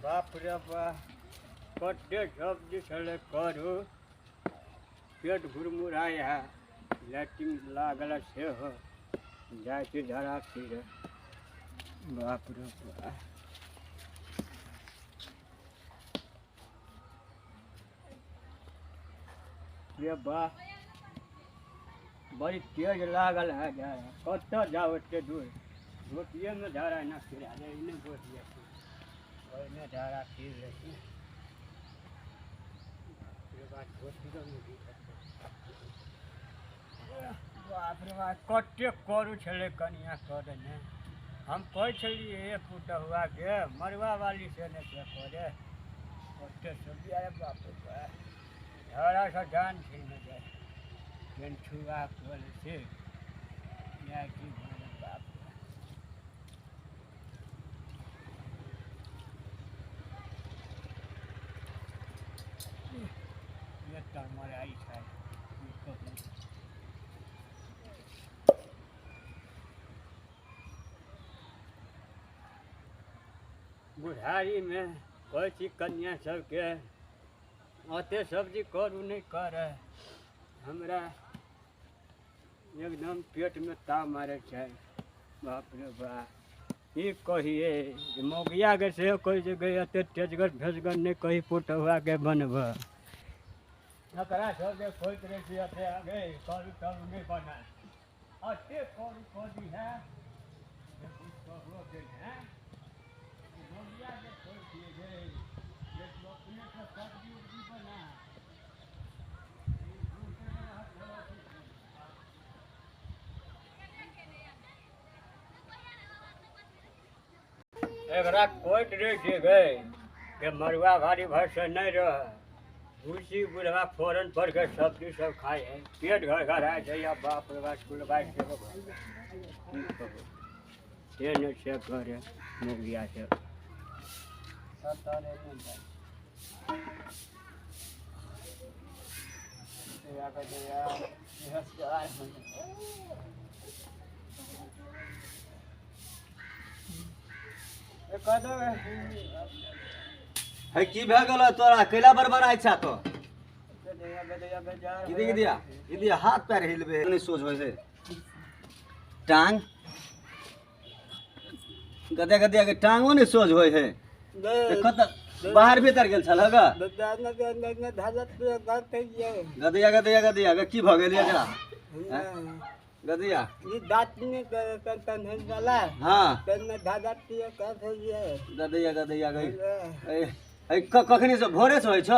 बाप रे बाप, कते सब्जी छलै करू, पेट घुरमुराइ है, लैट्रिन लागल सेहो, जाइ छी झड़ा फिरे। बाप रे बाप, रे बाप, बड़ी तेज लागल है झाड़ा। कतऽ जाउ एते दूर? रोटिएमे झाड़ा एना फिरा दे, एने गोटिए ओहिने झाड़ा फिर लै छै। बाप रे बाप, कते करू छलै कनिया करने। हम कहै छलियै हे पुतहुआके, मड़ुआ वाली से नहि से करे ओते सब्जी। अरे बाप रे बाप, झाड़ासँ जान छै ने जाइ केन छुआ कल से या की भऽ। बाप रे, मराइ छै। बुढ़ारीमे कहै छी कनिया सबके, ओते सब्जी करू नहि करै, हमरा एकदम पेटमे ताव मारै छै। बाप रे बाप, की कहियै जे मौगियाके सेहो कहै छै, गै एते तेजगर भेजगर नहि कही पुतहुआके बनबऽ। एकरा सबके कहैत रहै छी, एते गे करू तरू नहि बना, एते करू कऽ दिहे जे कुछ कहबो के नहि। मौगियाके कहै छियै, गे जे तू अपनेसँ सब्जी उब्जी बना। एकरा कोटि रहै छै गै जे मड़ुआ भारी भर से नहि रह। भूसी बुढ़वा फोरन पर के सब्जी सब खाइ है, पेट घर घर आइ छै। या बाप रे बाप, कुलबाइ सेहो भऽ गेल। की कहू, से नहि से करे मुगिया सब सतरे नहि जाइ। है की भए गेल तोरा? कैला बड़बड़ाइ छा तो? गिदी गिदिया गिदिया, हाथ पैर हिलबे नहीं, सोच होइ छै टांग। गदे गदे के टांगो नहीं सोझ होइ है। कत बाहर भीतर गेल छल ग? गदिया गदिया गदिया गे, की भऽ गेल एकरा गदिया? हाँ, गदैया गदैया गई। ए कखनी से? भोरे से होइ छ?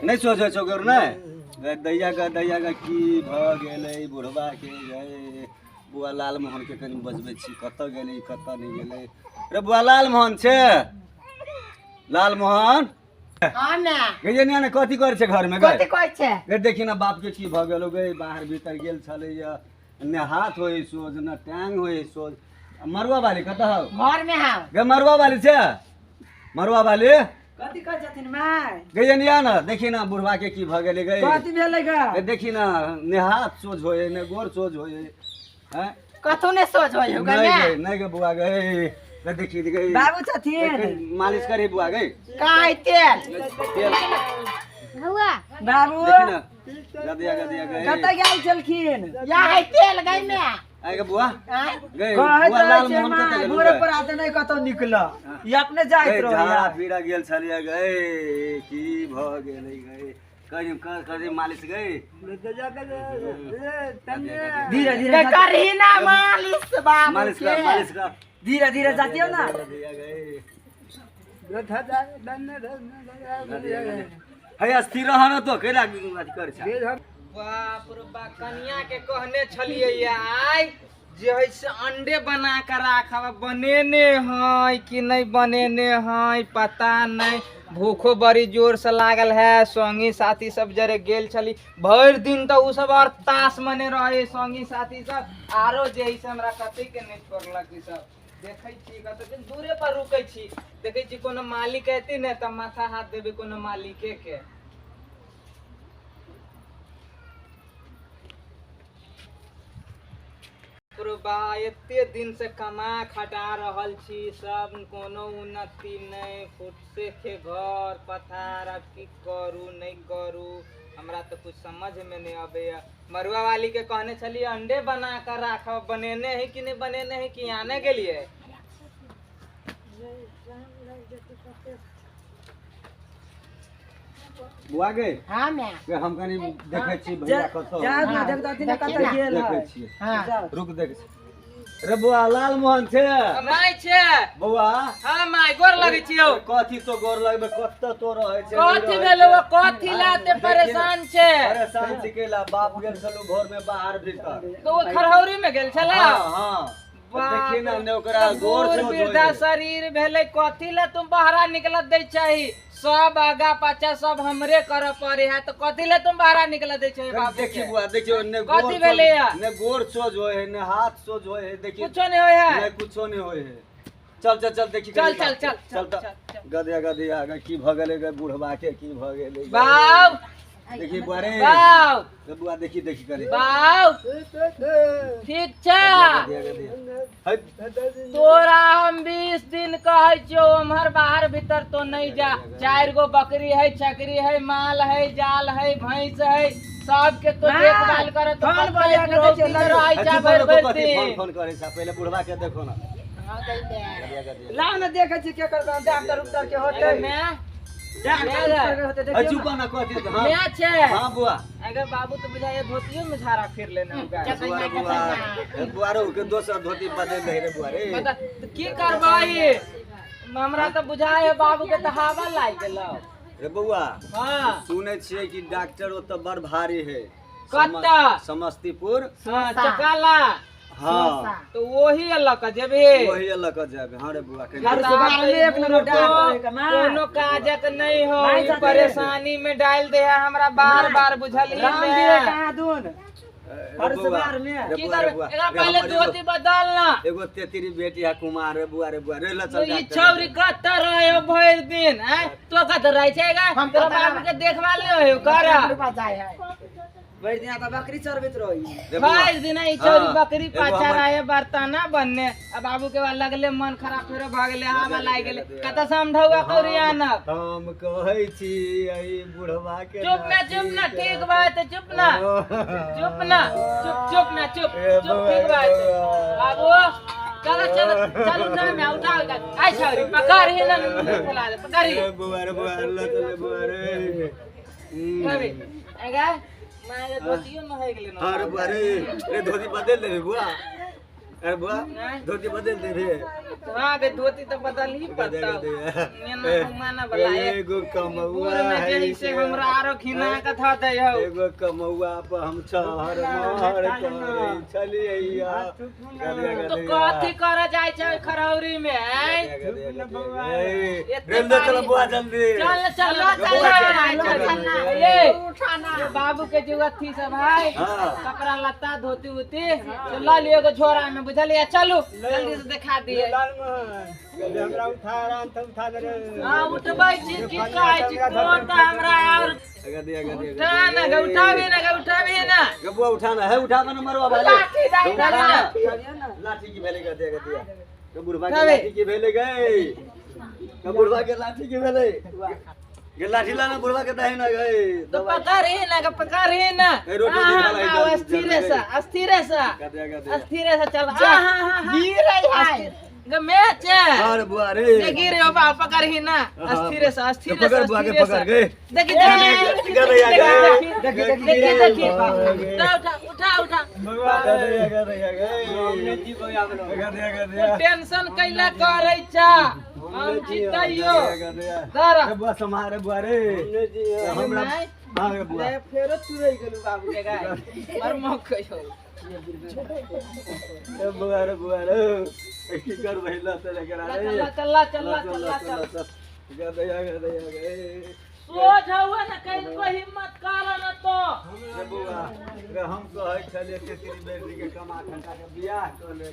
नहि सोच होइ छौ गोर? नहि गदैया गदैया गे, की भऽ गेलै बुढ़बा के गे? बुआ लाल मोहन के कनि बजबै छी, कतऽ गेलै कतऽ नहि गेलै। रे बुआ, लाल मोहन छै? लाल मोहन। हाँ ने। गै ने ने, कथी करै छै घरमे गै? कथी कहै छै? गै देखी ने, बाप के की भऽ गेलो गै? बाहर भीतर गेल छलैया, ने हाथ होइ सोझ ने टांग होइ सोझ। मरुआ वाली कतऽ हौ? घर में हौ। गे मरुआ वाली छै? मरुआ वाली। कथी कहै छथिन माय? गै निया ने, देखी ने बुढ़वा के की भऽ गेलै गै। कथी भेलै गे? गै देखी ने, ने हाथ सोझ होइ ने गोर सोझ होइ हैं। कथू ने सोझ होइ हौ गे? नहि गै, नहि गे बुआ गै, गै देखी गै। बाबू छथिन। मालिश करी बुआ गै। काय तेल? तेल। हुआ बाबू। देखी ने गदिया गदिया गै। कतऽ गेल छलखिन? या है तेल गै में। आइ गे बुआ गै। कहैत बुआ रहै लाल छै मोहन कतऽ माय गेलौ भोरे गै? पर आते नहि कतौ निकल, ई अपने जाइत गै रहैया। झाड़ा पीड़ा गेल छलियै गै, की भऽ गेलै गै? करी करी मालिश गै। धीरे धीरे करही ना मालिश बाबू। मालिश कर, मालिश कर। धीरे धीरे जातियौ ना। गदिया गै है, स्थिर रह न तो कैला अथी कर छै। बाप रे बा, कनिया के कहने छलियै आइ जे है से अंडे बना के राखब, बनेने है कि नहीं बनेने है पता नहीं। भूखो बड़ी जोर से लागल है। संगी साथी सब जरे गेल छली भरि दिन, तऽ ओ सब और ताश मने रहे संगी साथी सब, आरो जे है से हमरा कते के नहीं छोड़लक। ई सब देखै छी कतौ दिन दूरे पर रुकै छी, देखै छी कोनो मालिक एती ने तऽ माथा हाथ देबै कोनो मालिके के। बा एते दिन से कमा खटा रहल छी, सब कोनो उन्नति नहीं, फुटसे के घर पथार, अब की करू नहीं करू, हमरा तो कुछ समझ में नहीं अबैया। मरुआ वाली के कहने छलिए अंडे बना कर राखब, बनेने है कि नहीं बनेने है कि आने के लिए। बुआ गे हां मैं हम कनी देखै छी भैया कतौ जा ना देखता ना कतौ गेल देखै छी। हां रुक देख रे बुआ, लाल मोहन छे my छे बुआ। हां my, गोर लगै छियौ। कथी तो गोर लगबे, कत तो रहै छे, कथी भेलौ, कथी लाते परेशान छे? परेशान छी केला, बाप गेल छलु भोर में बाहर भीतर, तो वो खरहौरी में गेल छला। हां हां देखी ना ने ओकरा गोर बूढ़ वृद्धा शरीर भेलै, कथी ला तुम बाहरा निकलत दै चाही, सब आगा पाछा सब हमरे करे पड़े है, तो कथी ला तुम बाहरा निकलत दै चाही बाबू? देखी बुआ, देखियो ने गोर कथी भेलै है, ने गोर सोझ होय है, ने हाथ सोझ होय है, देखी कुछो नहीं होय है, ने कुछो नहीं होय है। चल चल चल देखी, चल चल चल चल चल गधिया गधिया की भ गेलै गे बुढ़वा के, की भ गेलै बाऊ? देखी बुआ रे, बाऊ बुआ देखी देखी करे बाऊ, ठीक छे तोरा हम 20 दिन कहै छियौ उम्हर बाहर भीतर तो नहीं जा। 4 गो बकरी है, छकरी है, माल है, जाल है, भैंस है, सबके तो देखभाल करे तो फोन करे छा पहले बुढ़वा के देखो ना। लाओ ना देखै छी के करता, डॉक्टर उक्टर के होतै मैं चुप ना कथी। हां मैं छे। हां बुआ, अगर बाबू तो बुझाए धोतियो में झाड़ा फिर लेने होगा। बुआ बुआ रे के दोसर धोती बदल दे रे बुआ रे। बता की करबई, हमरा तो बुझाए बाबू के त हवा लाग गेलो रे बउआ। हां सुनै छियै कि डॉक्टर ओत बड़ भारी है, कत? समस्तीपुर। हां चकाला। हां तो वही लक जेबे, वही लक जेबे। हां रे बुआ के एक नंबर डॉक्टर के मां कोनो काजक नहीं हो, परेशानी में डाल दे है हमरा बार बार, बुझलिए राम दिए कहां दून हर सवार में की कर, एकरा पहले धोती बदल ना। एगो तेतरी बेटी है कुमार रे बुआ रे, बुआ रे ल चल। ई छौरी कत रहे हो भरि दिन हैं, तो कत रहे छैगा, तोरा बाबू के देखभाल नहीं हो कर भरि दिन त बकरी चरबैत रही, भरि दिन ई छौरी बकरी पाछा रहे बर्तना बनने। अब बाबू के बाद लगले मन खराब फेरो भ गेले, हवा लागि गेले, कत समझौआ कौरी आनब। हम कहै छी एई बुढ़वा के चुप ना, चुप ना, ठीक बात, चुप ना, चुप ना, चुप चुप ना, चुप चुप, ठीक बात बाबू। चलो चलो चल उठा मैं उठा आई छौरी पकड़ ही ना, फैला दे पकड़ ही बुआ रे, बुआ ल चले बुआ रे। कभी अगा मारे धोतियो न हो गेलै ना। हां रे बुआ रे, रे धोती बदल देबे बुआ, अरे बुआ धोती बदल देबे। हां गे धोती त बदल ही पड़ता, नेना माना वाला एगो कमौआ है से हमरा आरो खिना के थ दे हो, एगो कमौआ पर हम छहर महर करे छलियै। तो कथी करे जाय छै खरौरी में? रे चल बुआ जल्दी चल चल चल ये उठाना बाबू के जो अथी सब है कपड़ा लत्ता धोती उती से ल लियो एगो झोरा में, बुझलिए? चलू जल्दी से देखा दिए। लाल मोहन हमरा उठा आराम से उठा दे रे। हां उठबै छी की कहै छी कोन त हमरा और गदिया गदिया उठा ना गे, उठाबी ना गे, उठाबी ना गे बुआ, उठाना है, उठाबे ना मरवा भाई, लाठी दाई ना, लाठी की भेलै गदिया गदिया गे बुढ़वा के लाठी की भेलै गे, गे बुढ़वा के लाठी की भेलै गे, लाठी लाना बुढ़वा के दही ना गए तो पकड़ ही ना गे, पकड़ ही ना। रोटी हां अस्थिर से, अस्थिर से, अस्थिर से चल। हां हां हां गिरै है गे मैच है। अरे बुआ रे दे गिरे हो बा, पकड़ ही ना, अस्थिर से, अस्थिर से, पकड़ बुआ के, पकड़ गए। देखी देखी देखी देखी देखी, उठा उठा उठा गदिया गदिया गए, गदिया गदिया टेंशन कैला करै छा, हम जीतैयो धर बुआ समारे बुआ रे हमरा। हां रे बुआ फेरो तुरै गेलु बाबू के गाय मर मौक कहियो ए बुआ रे, बुआ रे की कर भइला त लेकर आ रे। चल चल चल चल चल गदिया गदिया गए। सोझ हुआ ना कहीं को हिम्मत कर ना तो। रे बौआ रे, हम कहै छलियै तेरी बेटी के कमा खटा के बियाह कऽ ले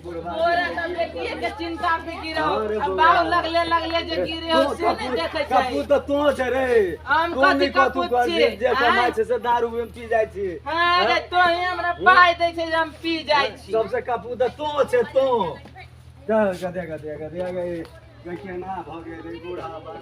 बुढ़वा। तोरा तऽ बेटिये के चिंता फिकिर हो। अरे आ बौआ। बाऊ लगले लगले जे गिरे हो से नहीं देखै छै। कपूत तऽ तों छै रे। हम तों कथी नहि कतू कपूत कर छी? जे कमाइ आँय? छै से दारू में पी जाइ छी। हाँ रे, तोही हमरा पाइ दै छै जे हम पी जाइ छी। सबसे कपूत तऽ तों छै तों। चल गदे गदे गदे गए गए, केना भऽ गेलै बूढ़ा बा।